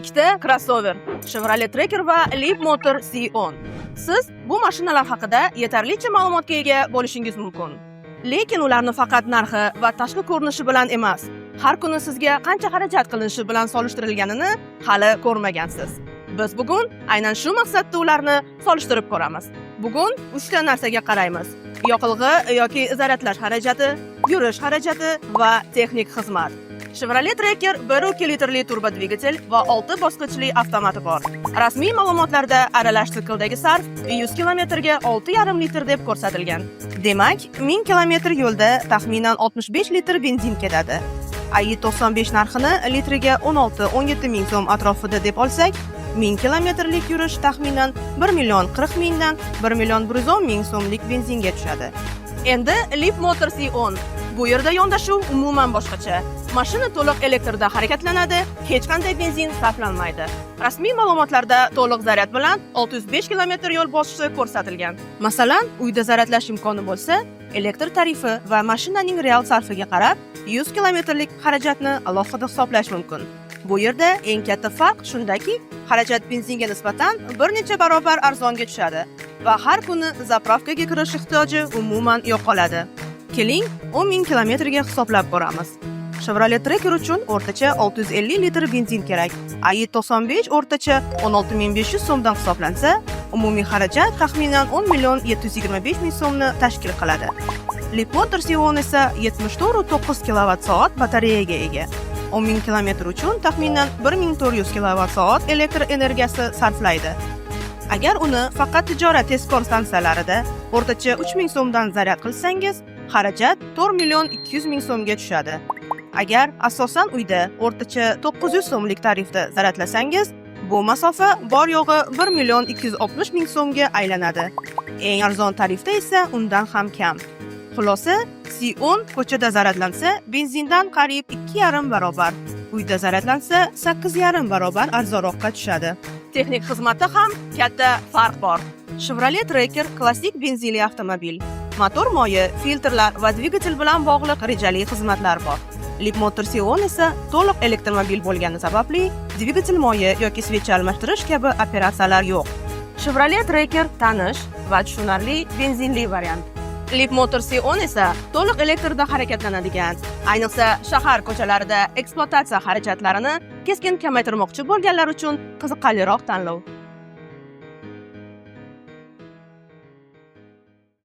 Ikkita crossover: Chevrolet Tracker va Leapmotor C10. Siz bu mashinalar haqida yetarlicha ma'lumotga ega bo'lishingiz mumkin. Lekin ularni faqat narxi va tashqi ko'rinishi bilan emas, har kuni sizga qancha xarajat qilinishi bilan solishtirilganini hali ko'rmagansiz. Biz bugun aynan shu maqsadda ularni solishtirib ko'ramiz. Bugun uchta narsaga qaraymiz: yoqilg'i yoki zaryadlash xarajati, yurish xarajati va texnik xizmat. Chevrolet Tracker 1.2 litrli turbo dvigatel va 6 bosqichli avtomati bor. Rasmiy ma'lumotlarda aralash sikldagi sarf 100 kilometrga 6,5 litr deb ko'rsatilgan. Demak, 1000 kilometr yo'lda taxminan 65 litr benzin ketadi. AI 95 narxini litriga 16-17 ming so'm atrofida deb olsak, 1000 kilometrlik yurish taxminan 1 million 40 mingdan 1 million 110 ming so'mlik benzinga tushadi. Endi Leapmotor C10. Bu yerda yondashuv umuman boshqacha. Mashina to'liq elektrda harakatlanadi, hech qanday benzin sarflanmaydi. Rasmiy ma'lumotlarda to'liq zaryad bilan 605 kilometr yo'l bosishi ko'rsatilgan. Masalan, uyda zaryadlash imkoni bo'lsa, elektr tarifi va mashinaning real sarfiga qarab 100 kilometrlik xarajatni alohida hisoblash mumkin. Bu yerda eng katta farq shundaki, xarajat benzinga nisbatan bir necha barobar arzonga tushadi va har kuni заправка ga kirish ehtiyoji umuman yo'qoladi. Keling, 10 ming kilometrga hisoblab ko'ramiz. Chevrolet Tracker uchun o'rtacha 650 litr benzin kerak. AI 95 o'rtacha 16 500 so'mdan hisoblansa, umumiy xarajat taxminan 10 million 725 ming so'mni tashkil qiladi. Leapmotor C10 esa 74,9 kilovat soat batareyaga ega. 10 ming kilometr uchun taxminan 1400 kilovat soat elektr energiyasi sarflaydi. Agar uni faqat tijorat tezkor stansiyalarida o'rtacha 3000 so'mdan zaryad qilsangiz, xarajat 4 million 200 ming so'mga tushadi. Agar asosan uyda o'rtacha 900 so'mlik tarifda zaryadlasangiz, bu masofa bor yo'g'i 1 million 260 ming so'mga aylanadi. Eng arzon tarifda esa undan ham kam. Xulosa, C10 ko'chada zaryadlansa, benzindan qariyb 2,5 barobar, uyda zaryadlansa, 8,5 barobar arzonroqqa tushadi. Texnik xizmatda ham katta farq bor. Chevrolet Tracker klassik benzinli avtomobil. Motor moyi, filtrlar va dvigatel bilan bog'liq rejali xizmatlar bor. Leapmotor C10 esa to'liq elektromobil bo'lgani sababli dvigatel moyi yoki свеча almashtirish kabi operatsiyalar yo'q. Chevrolet Tracker tanish va tushunarli benzinli variant. Leapmotor C10 esa to'liq elektrda harakatlanadigan, ayniqsa shahar ko'chalarida ekspluatatsiya xarajatlarini keskin kamaytirmoqchi bo'lganlar uchun qiziqarliroq tanlov.